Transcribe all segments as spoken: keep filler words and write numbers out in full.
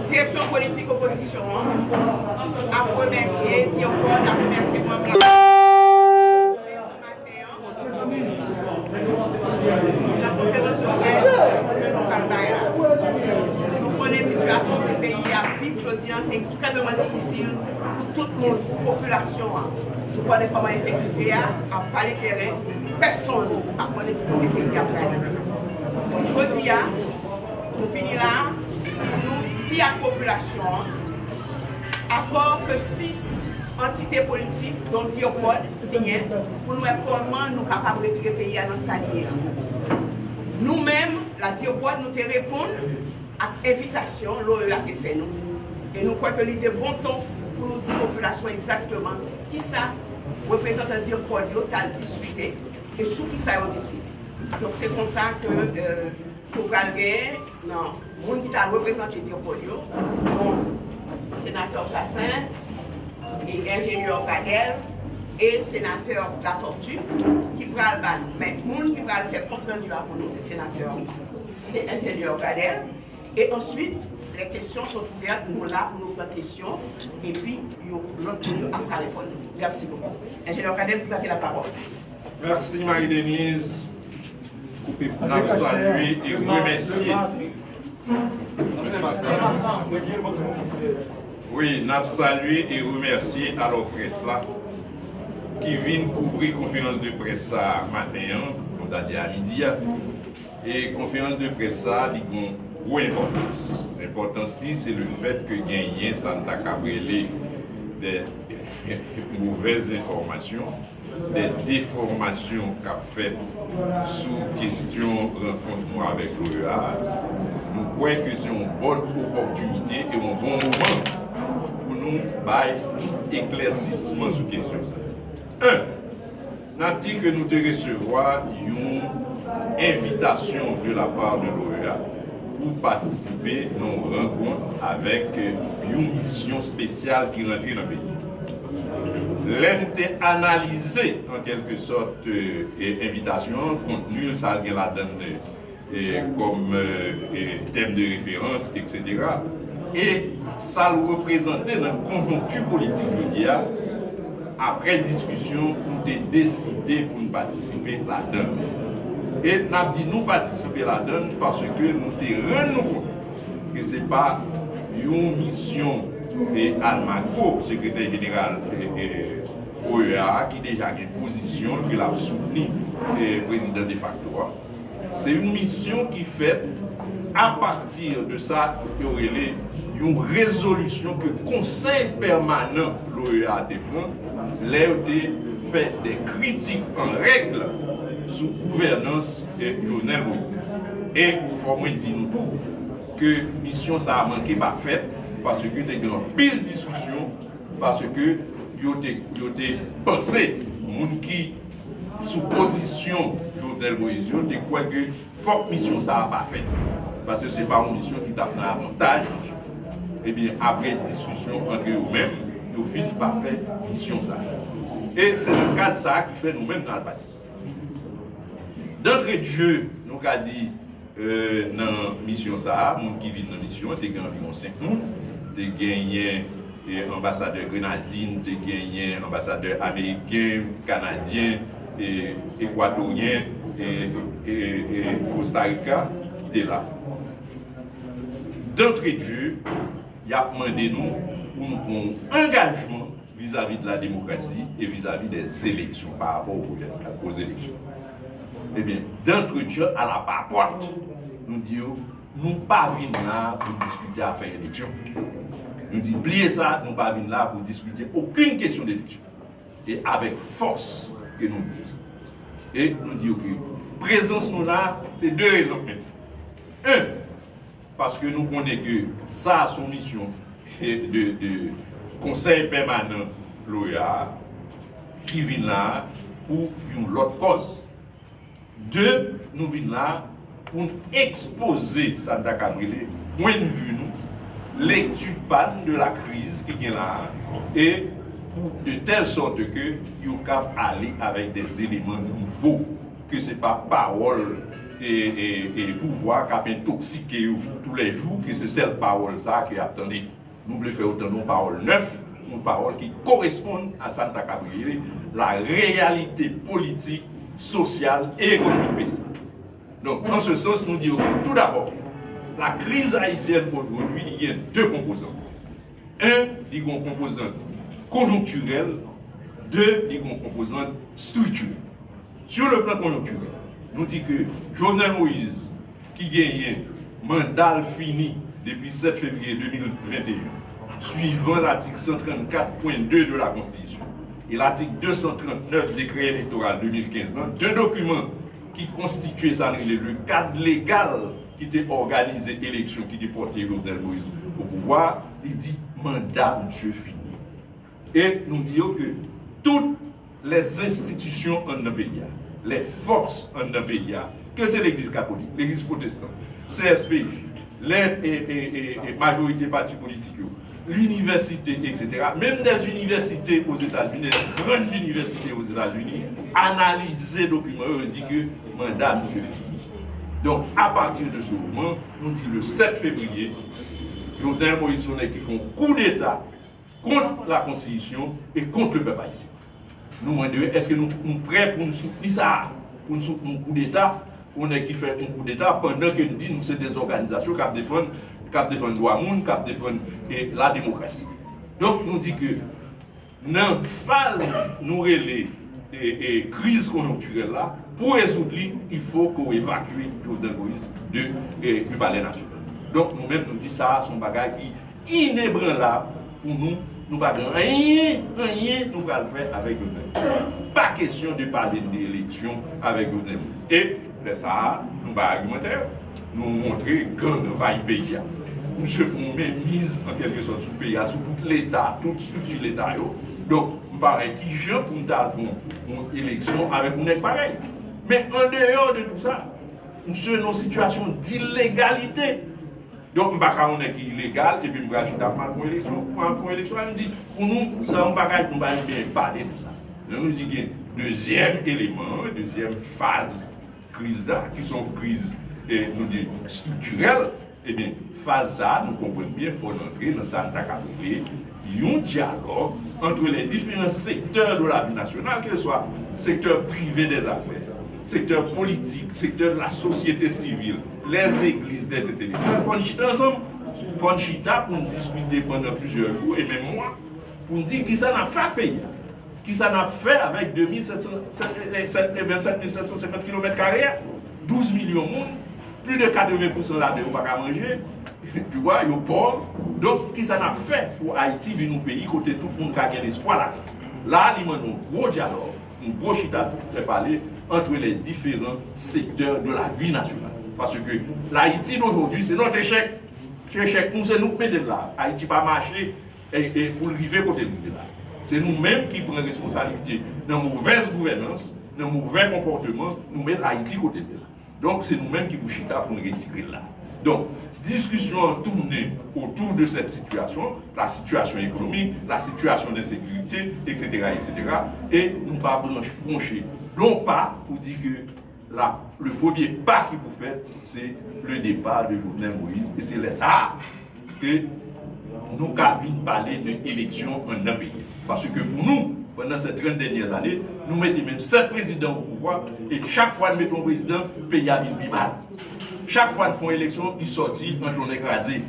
Direksyon politik opozisyon an ap remèsye, direktè ap remèsye manm la. Nan konferans de près ke nou pral bay la, nou konnen sitiyasyon ke peyi a ap viv jodi a, se ekstrèmeman difisil pou tout moun, pou popilasyon an. Nou konnen kòman ensekirite a ap vale teren, pèsonn pa konnen ki kote peyi a prale. Jodi a, nou vini la, nou di ak popilasyon an, akò ke sis antite politik, dont DIRPOD, siyen, pou nou wè kòman nou kapab retire peyi a nan sa li ye a. Nou menm, la DIRPOD, nou te reponn ak envitasyon l'OEA te fè nou. E nou kwè ke li de bon ton pou nou di popilasyon egzakteman kisa reprezantan DIRPOD yo t al diskite e sou kisa yo diskite. Donk, se konsa ke, euh, nou pral genyen nan moun ki t al reprezante DIRPOD yo, bon, senatè Jacinthe e enjenyè Gradel e senatè Latortue ki pral ba nou. Men moun ki pral fè kont randi a pou nou, se senatè, se enjenyè Gradel. E answit, les questions sont ouvertes, nou la pou nou pran kesyon, epi yo, lòt moun yo ap ka reponn nou. Mèsi bokou. Enjenyè Gradel, vous avez la parole. Mèsi, Marie Denise. N ap salye e remèsye. Wi, n ap salye e remèsye alò près la ki vin kouvri konferans de près sa a maten an, nou ta di a midi a. E konferans de près sa a, li gen yon gwo enpòtans. Enpòtans li, se le fèt ke genyen sa n ta kab rele de movèz enfòmasyon, de defòmasyon k ap fèt sou kesyon rankont nou avèk l'OEA a. Nou kwè ke se yon bòn opòtinite e yon bon moman pou nou bay eklèsisman sou kesyon sa a. En, n ap di ke nou te resevwa yon envitasyon de la part de l'OEA pou patisipe nan yon rankont avèk yon misyon espesyal ki rantre nan peyi. Lè n te analize, an kèlke sòt, e, envitasyon an, kontni l, sa l gen ladan l, e, kòm, e, e, tèm de referans, etsetera. E sa l reprezante nan konjonkti politik jodi a, apre diskisyon, nou te deside pou n patisipe ladan l. E n ap di nou patisipe ladan l paske nou te rann nou kont ke se pa yon misyon, e, Almagro, sekretè jeneral, e, e, OEA a, ki deja gen pozisyon l, ke l ap soutni, e, prezidan defakto a. Se yon misyon ki fèt apati de sa yo rele yon rezolisyon ke Konsèy Pèmanan l'OEA te pran lè yo te fè de kritik an règ sou gouvènans, e, Jovenel Moïse. E fò mwen di nou tou ke misyon sa a manke pa fèt paske te gen anpil diskisyon, paske yo te, yo te panse, moun ki sou pozisyon Jovenel Moïse yo te kwè ke fòk misyon sa a pa fèt. Paske se pa yon misyon ki t ap nan avantaj misyon. Ebyen, apre diskisyon ant yo menm, yo fin pa fè misyon sa a. E se nan kad sa a ki fè nou menm n al patisipe. D'entrée de jeu, nou ka di, e, nan misyon sa a, moun ki vin nan misyon an, te gen anviwon senk moun. Te genyen, e, anbasadè Grenadin, te genyen anbasadè ameriken, kanadyen, e, ekwatoryen, e, e, e Kostarika ki te la. D'entrée de jeu, y ap mande nou pou nou pran yon angajman vizavi de la démocratie et vis-à-vis des élections, pa rapò o pwochèn, o zeleksyon. Ebyen, d'entrée de jeu, à la papòt, nou di yo, nou pa vin la pou diskite afè eleksyon. Nou di, bliye sa, nou pa vin la pou diskite okenn kesyon de eleksyon. E avèk fòs ke nou di sa. E nou di yo ke prezans nou la, se de rezon. En, paske nou konnen ke sa a se yon misyon de, de Konsèy Pèmanan l'OEA a ki vin la a pou yon lòt kòz. De, nou vin la a pou n ekspoze sa n ta kab rele pwennvi nou, lekti pa n de la kriz ki gen la a, e pou, de tèl sòt ke yo kab ale avèk de eleman nouvo, ke se pa pawòl e, e, e pouvwa k ap entoksike yo toulèjou, ke se sèl pawòl sa a ke y ap tande. Nou vle fè yo tande yon pawòl nèf, yon pawòl ki koresponn a sa n ta ka rele la réalité politique, sociale et économique peyi sa. Donk, an se sans, nou di yo, tou dabò, la kriz ayisyèn ojodwi, li gen de konpozan. En, li gen yon konpozan konjonktirèl, de, li gen yon konpozan striktirèl. Sur le plan konjonktirèl, nou di ke Jovenel Moïse, ki genyen manda l fini depi sèt fevriye de mil venteyen, suivan latik san trannkat pwen de de la Konstitisyon e latik de san trannèf dekrè elektoral de mil kenz lan, de dokiman ki konstitye sa n rele le kad legal ki te òganize eleksyon ki te pòte Jovenel Moïse o pouvwa, li di manda misye fini. E nou di yo ke tout lèzenstitisyon anndan peyi a, lè fòs anndan peyi a, ke se legliz katolik, legliz pwotestan, C S P J, lè e, e, e, e majorite pati politik yo, linivèsite, etsetera, menm dè inivèsite Ozetazini, dè grann inivèsite Ozetazini, analize dokiman yo, yo di ke manda misye fini. Donk, apati de se moman, nou di le sèt fevriye, Jovenel Moïse se yon nèg ki fè yon koudeta kont la Konstitisyon e kont le pèp ayisyen. Nou mande yo, èske nou, nou prè pou n soutni sa a? Pou n soutni yon koudeta, yon nèg ki fè yon koudeta pandan ke n di nou se de zòganizasyon k ap defann, k ap defann dwa moun, k ap defann e, la demokrasi. Donk, nou di ke nan faz nou rele e, e, kriz konjonktirèl la, pou rezoud li, il faut que w evakye Jovenel Moïse de, e, du palais national. Donk, nou menm, nou di sa a, se yon bagay ki inebranlab pou nou. Nou pa gen anyen, anyen nou pral fè avèk Jovenel. Pa kesyon de pale de eleksyon avèk Jovenel. E lè sa a, nou bay agimantè, nou montre gang anvayi peyi a. Misye fè yon menmiz, an kèlke sòt, sou peyi a, sou tout Leta, tout estrikti Leta yo. Donk, m pa wè kijan pou m ta al fè yon, yon eleksyon avèk yon nèg parèy. Men an deyò de tou sa, misye nan yon sitiyasyon dilegalite. Donk, m pa ka yon nèg ki ilegal, epi m pral chita pou m al fè yon eleksyon. Pou m al fè yon eleksyon, m di, pou nou, se yon bagay nou pa renmen pale de sa. Lè nou di gen dezyèm eleman, dezyèm faz kriz la, ki se yon kriz, e, nou di, estriktirèl, ebyen, faz sa a, nou konprann byen, fò n antre nan sa n ta ka rele yon dyalòg entre les différents secteurs de la vie nationale, que ce soit secteur privé des affaires, secteur politique, secteur de la société civile, les églises, les intellectuels. Fò n chita ansanm. Fò n chita pou n diskite pandan plizyè jou e menm mwa, pou n di kisa n ap fè ak peyi a. Kisa n ap fè avèk de mil sèt san, sèt, e, sèt, e, vennsèt mil sèt san senkant kilomèt kare a? Douz milyon moun, plis de katreven pousan ladan yo pa ka manje, tu vois, yo pòv. Donk, kisa n ap fè pou Ayiti vin yon peyi kote tout moun ka gen lespwa ladan? La a, li mande yon gwo dyalòg, yon gwo chita pou fè pale entre les différents secteurs de la vie nationale. Parce que l'Haïti d'aujourd'hui, c'est notre échec. Se echèk nou, se nou k mete l la. Ayiti pa mache e, e pou l rive kote l rive la. Se nou menm ki pran responsablite nan movèz gouvènans, nan movè konpòteman, nou met Ayiti kote l ye la. Donk, se nou menm ki pou chita pou n retire l la. Donk, diskisyon an tounen otou de sèt sitiyasyon, la situation économique, la situation d'insécurité, et cetera, et cetera. E nou pa branch, pwonche non pa pou di ke la, le premye pa ki pou fèt, se le départ de Jovenel Moïse. E se lè sa a ke nou ka vin pale de eleksyon anndan peyi. Paske pou nou, pandan ces trente dernières années, nou mete menm sèt prezidan o pouvwa, e chak fwa n mete yon prezidan, peyi a vin pi mal. Chak fwa n fè yon eleksyon, li sòti an tonnen kraze.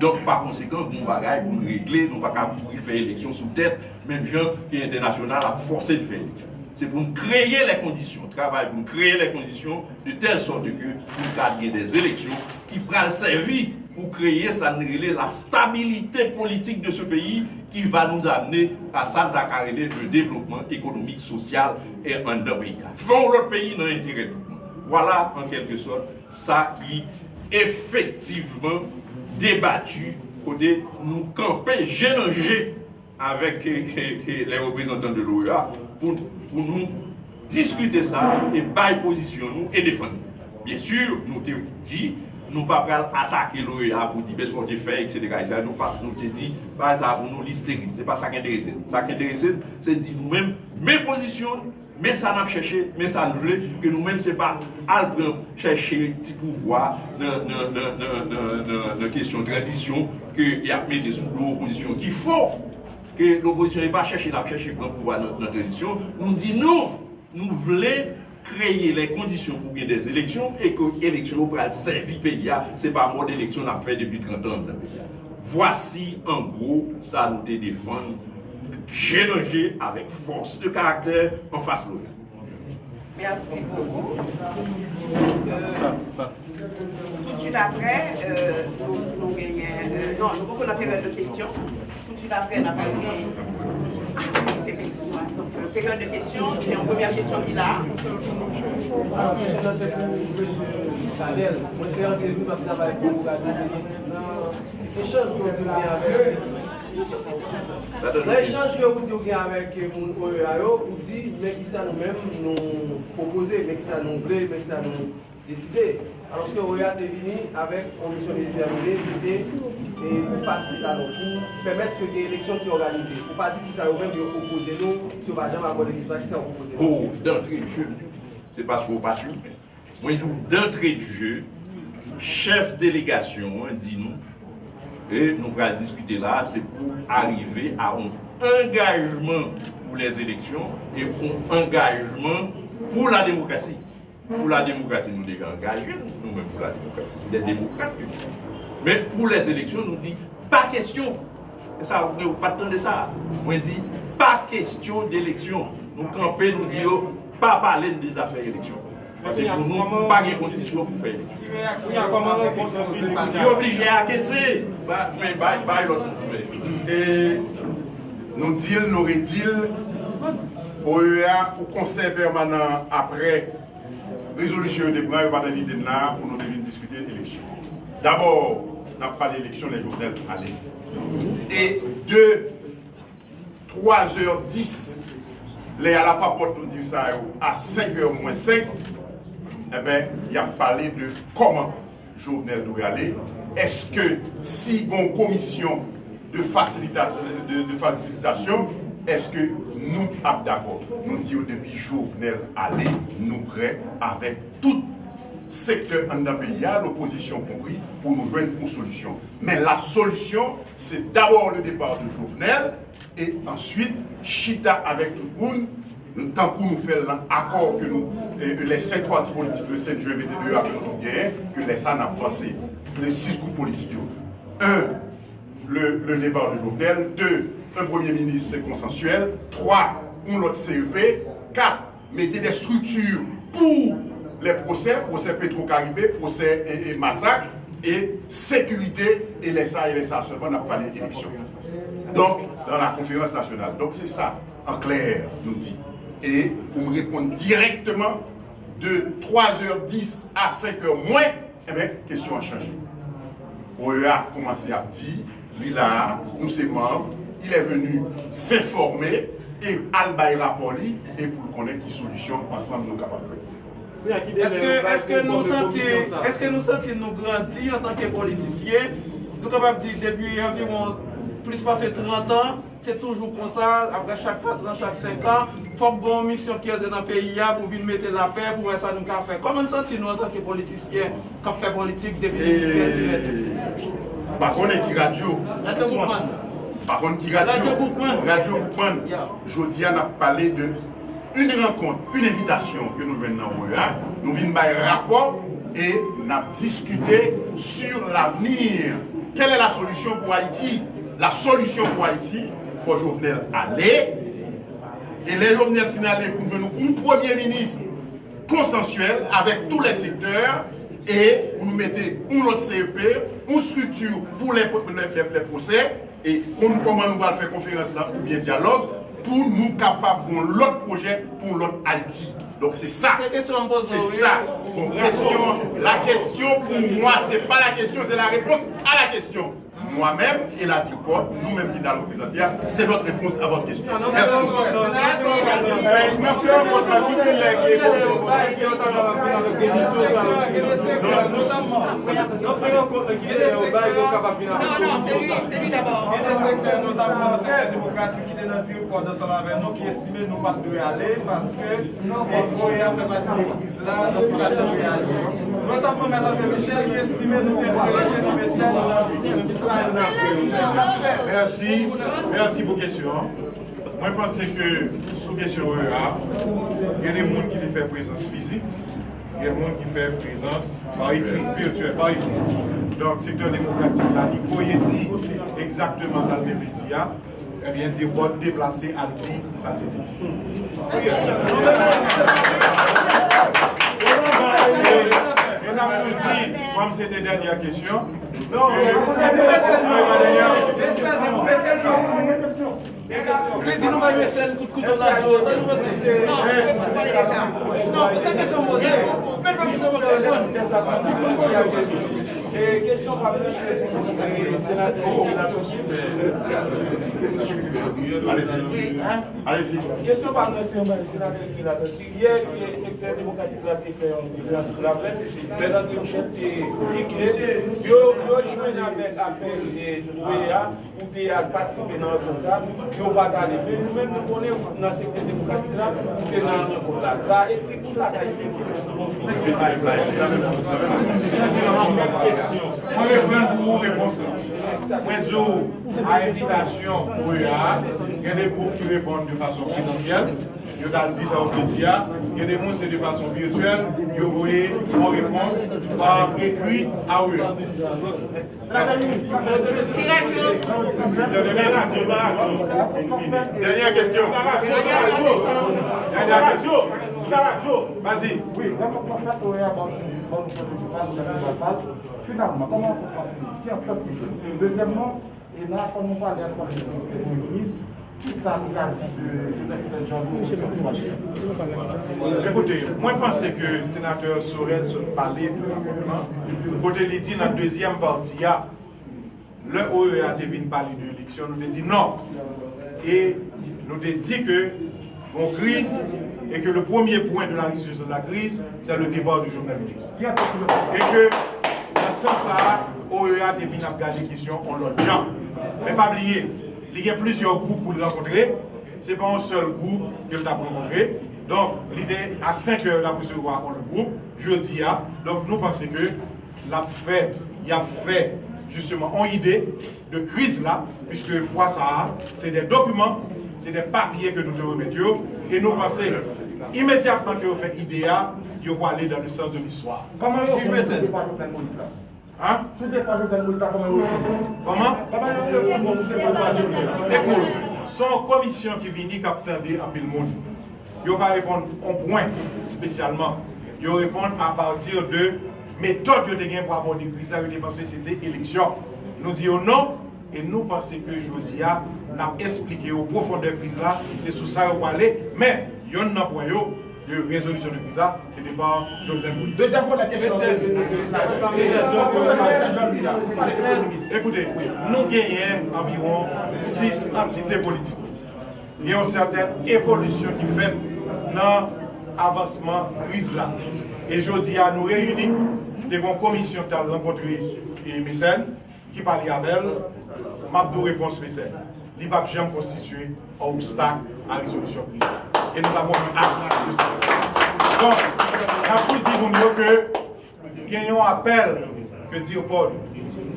Donk, pa konsekan, gen yon bagay pou n regle, nou pa ka kouri fè eleksyon sou tèt, menm jan ke entènasyonal ap fòse n fè eleksyon. Se pou n kreye lè kondisyon, travay pou n kreye lè kondisyon de tèl sòt ke pou n ka gen dè eleksyon ki pral sèvi pou kreye sa n rele la stabilité politique de ce pays qui va nous amener à sa n ta ka rele le développement économique, social e anndan peyi a. Fè yon lòt peyi nan enterè tout moun. Vwala, an kèlke sòt, sa ki efektivman debati kote nou kanpe je nan je avèk, e, e, e, les représentants de l'O E A pou, pou nou diskite sa e bay pozisyon nou e defann li. Byen si, nou te di, nou pa pral atake l'O E A pou di, "Bèswa w te fè, et cetera, et cetera." Nou pa, nou te di, "Bagay sa a pou nou, li sterid." Se pa sa k enterese n. Sa k enterese n, se di nou menm, men pozisyon nou, Men sa n ap chèche, men sa n vle, ke nou menm se pa al pran, chèche ti pouvwa nan, nan, nan, nan, nan, nan, nan kesyon tranzisyon ke y ap mete sou do opozisyon ki fo, ke lopozisyon e pa chèche, l ap chèche pran pouvwa nan, nan tranzisyon. Nou di non, nou vle kreye lè kondisyon pou gen dè eleksyon e ke eleksyon yo pral sèvi peyi a, se pa mòd eleksyon n ap fè depi trant an anndan peyi a. Vwasi an gwo sa nou te defann je nan je avèk fòs de karaktè anfas Loya. Merci beaucoup. Euh, tout de suite après, euh, nous, nous gagnons. Euh, non, nous reprenons la période de questions. Tout de suite après, nous avons gagné. Ah, oui, c'est bien, excuse-moi. Donc, euh, période de questions, il y a une première question qui est là. Nan echanj ke w di w gen avèk moun O E A yo, ou di men kisa nou menm nou pwopoze, men kisa nou vle, men kisa nou deside. Alòske O E A te vini avèk yon misyon predetèmine, se te e, pou fasilite, alò, pou pèmèt ke gen eleksyon ki òganize. Ou pa di kisa yo menm yo pwopoze nou, si yo pa janm abòde kesyon sa, kisa yo pwopoze nou? Oh, d'entrée de jeu, se paske w pa swiv. Mwen di w, d'entrée de jeu, chèf delegasyon an di nou, e nou pral diskite la, se pou arive a yon angajman pou lèzeleksyon e yon angajman pou la demokrasi. Pou la demokrasi, nou deja angaje nou, nou menm pou la demokrasi, se dè demokrat ke nou. Men pou lèzeleksyon, nou di, pa kesyon. E sa, ou pa t tande sa? Mwen di, pa kesyon deleksyon. Nou kanpe, nou di yo, pa pale n de zafè eleksyon. Paske pou nou, pa gen kondisyon pou fè eleksyon. Li oblije akese. Bay lòt moun fè. E nou di l, nou redi l, O E A pou konsèy pèmanan apre rezolisyon yo te pran, yo pa t envite n la pou nou te vin diskite eleksyon. Dabò, n ap pale eleksyon lè Jovenel ale. E de twazè dis, lè y al apapòt nou di sa yo, a senkè mwens senk, enben, y ap pale de kòman Jovenel dwe ale. Èske si gon komisyon de fasilita, de, de fasilitasyon, èske nou ap dakò? Nou di yo depi Jovenel ale, nou prè avèk tout sektè anndan peyi a, lopozisyon konpri, pou nou jwenn yon solisyon. Men la solisyon, se dabò le départ de Jovenel, e answit chita avèk tout moun, tankou nou fè l nan akò ke nou, e, lè senk pati politik le senk jen vennde a ke nou tout genyen, ke lè sa n ap vanse. Le sis gwoup politik yo. Un, le, le départ de Jovenel. Deux, un premier ministre consensuel. Trois, yon lòt C E P. Quatre, mete de strikti pou lè pwosè, pwosè Petro Karibe, pwosè e, e masak, e sekirite, e lè sa, e lè sa sèlman n ap pale eleksyon. Donk, dans la conférence nationale. Donk, se sa, an klè, nou di. E pou m reponn dirèkteman, de twazè dis a senkè mwen, Enben, kesyon an chanje. O E A kòmanse ap di, li la a, nou se manm, il est venu s'informer e al bay rapò li e pou l konnen ki solisyon ansanm nou kapab jwenn. Èske, èske nou santi, èske nou santi nou grandi antanke politisyen? Nou kapab di depi anviwon plis pase trant an, Se toujou konsa, apre chak kat zan, chak senk an, fòk gen yon misyon ki antre nan peyi a pou vin mete lapè, pou wè sa nou ka fè. Kòman n santi nou antanke politisyen k ap fè politik depi depi lè? Pa konnen ki radyo. Radyo Boukman. Pa konn ki radyo. Radyo Boukman. Radyo Boukman. Jodi a n ap pale de une rencontre, une invitation ke nou jwenn nan O E A, nou vin bay rapò e n ap diskite sur l'avenir. Quelle est la solution pour Haïti? La solution pour Haïti, fò Jovenel ale. E lè Jovenel fin ale, pou jwenn yon premye minis konsansyèl avèk tou lè sektè e pou nou mete yon lòt C E P, yon estrikti pou lè, lè, lè, lè pwosè, e konn kòman nou pral fè konferans lan oubyen dyalòg pou nou kapab gen yon lòt pwojè pou yon lòt Ayiti. Donk se sa. Se kesyon m poze w, wi. Se sa. Bon, kesyon, la question pour moi, c'est pas la question, c'est la réponse à la question. Moi-même et la DIRCOT, nou menm ki t al reprezante a, c'est notre réponse à votre question. Merci. Non, non, c'est lui, c'est lui d'abord. Gen de sektè, notamman sektè demokratik ki te nan Dircod ansanm avè nou, ki estime nou pa t dwe ale paske O E A fè pati de kriz la, nou pa t dwe ale. Nou t ap pèmèt André Michel ki estime nou te dwe rete nan mesye nou nan. Mèsi, mèsi pou kesyon an. Mwen panse ke sou kesyon O E A, gen de moun ki te fè prezans fizik, gen moun ki fè prezans pa ekri, vityèl, pa ekri. Donk, sektè demokratik la, li voye di egzakteman sa l te vle di a, ebyen, Dircod deplase al di sa l te vle di. E n ap tou di, kòm se te dènyè kesyon, non, se pa dènyè. Li di nou bay mesèl kout kouto nan do, sa nou panse se. Non, se kesyon poze. Men pa kesyon poze. E kesyon pa mesye, e, senatè Gilles Latortue. Allez-y. Kesyon pa mesye, senatè Gilles Latortue. Yè, ki sektè demokratik la te fè yon konferans pou laprès, Mèt André Michel te di ke yo, yo jwenn avèk apèl, e, O E A, pou te al patisipe nan rankont sa, yo pa t ale. Men nou menm, nou konnen nan sektè demokratik la, ou te nan rankont la. Sa eksplike, kisa sa eksplike? Mwen reprann pou ou repons lan. Mwen di w, a envitasyon O E A, gen de gwoup ki reponn de fason prezansyèl, yo t al di sa yo vle di a, gen de moun se de fason vityèl, yo voye yon repons pa ekri a O E A. Dènyè kesyon. Dènyè kesyon. Vas-y. Wi, nan fòt la, O E A ban nou, ban nou pwoteje pa nou, ban nou pal. Finalman, kòman fòt la fini? Ki antant ki jwenn? Dezyèmman, e la, kòm nou pale ak Premye Minis, kisa nou ka di de Joseph Michel Jean Louis? Ekoute, mwen panse ke senatè Sorel sot pale de rapòtman, kote li di nan dezyèm pati a, lè O E A te vin pale de eleksyon, nou te di non. E nou te di ke gon kriz, e ke le premier point de la résolution de la crise, c'est le départ de Jovenel Moïse. E ke nan sans sa a, O E A te vin ap gade kesyon yon lòt jan. Men pa bliye, li gen plizyè gwoup pou l rankontre. Se pa yon sèl gwoup ke l t ap rankontre. Donk, li te a senk è, l ap resevwa yon lòt gwoup, jodi a. Donk, nou panse ke l ap fè, y ap fè, jisteman, yon ide de kriz la, piske fwa sa a, se de dokiman, se de papye ke nou te remèt yo, e nou panse, imedyatman ke yo fè ide a, yo prale dans le sens de l'histoire. Kòman yo konn sou depa Jovenel Moïse la? Hein? Sou depa Jovenel Moïse la, kòman yo konn? Kòman? Kòman yo konn sou depa Jovenel? Ekout, se yon komisyon ki vini k ap tande anpil moun. Yo pa reponn yon pwen espesyalman. Yo reponn apati de metòd yo te gen pou abòde kriz la, yo te panse se te eleksyon. Nou di yo non, e nou panse ke jodi a, n ap esplike yo pwofondè kriz la, se sou sa yo prale, men yonn nan pwen yo de rezolisyon de kriz la, se depa Jovenel Moïse. Dezyèm vòlè kesyon de, de, de, de, konsènan Michel Jean Louis la, pale de Premye Minis. Ekoute, nou genyen anviwon sis antite politik. Gen yon sètèn evolisyon ki fèt nan avansman kriz la. E jodi a, nou reyini, te gen yon komisyon ki t al rankontre, e, Mecène, ki pale avè l, m ap di w repons Mecène. Li p ap janm konstitye yon obstak a rezolisyon kriz la. E nou avons un acte de ça. Donk, n ap tou di moun yo ke gen yon apèl ke Dircod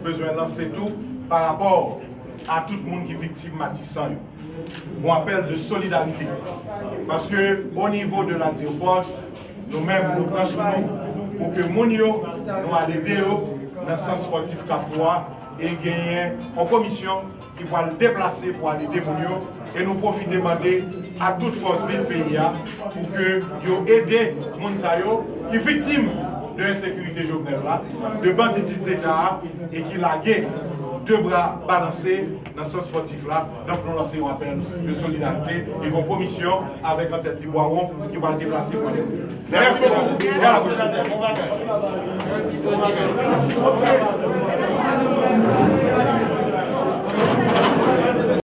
bezwen lanse tou pa rapò a tout moun ki viktim Matisan yo. Yon apèl de solidarite. Paske o nivo de la Dircod, nou menm, nou pran sou nou pou ke moun yo, nou al ede yo nan sant spòtif Kafou a, e genyen yon komisyon ki pral deplase pou al ede moun yo, e nou pwofite mande a tout fòs viv peyi a pou ke yo ede moun sa yo ki viktim de ensekirite Jovenel la, de banditis Deta a, e ki lage de bra balanse nan sant spòtif la. Donk, nou lanse yon apèl de solidarite e yon komisyon avèk an tèt li Bwawon ki pral deplase pou ede. Mèsi bokou e a la pwochèn.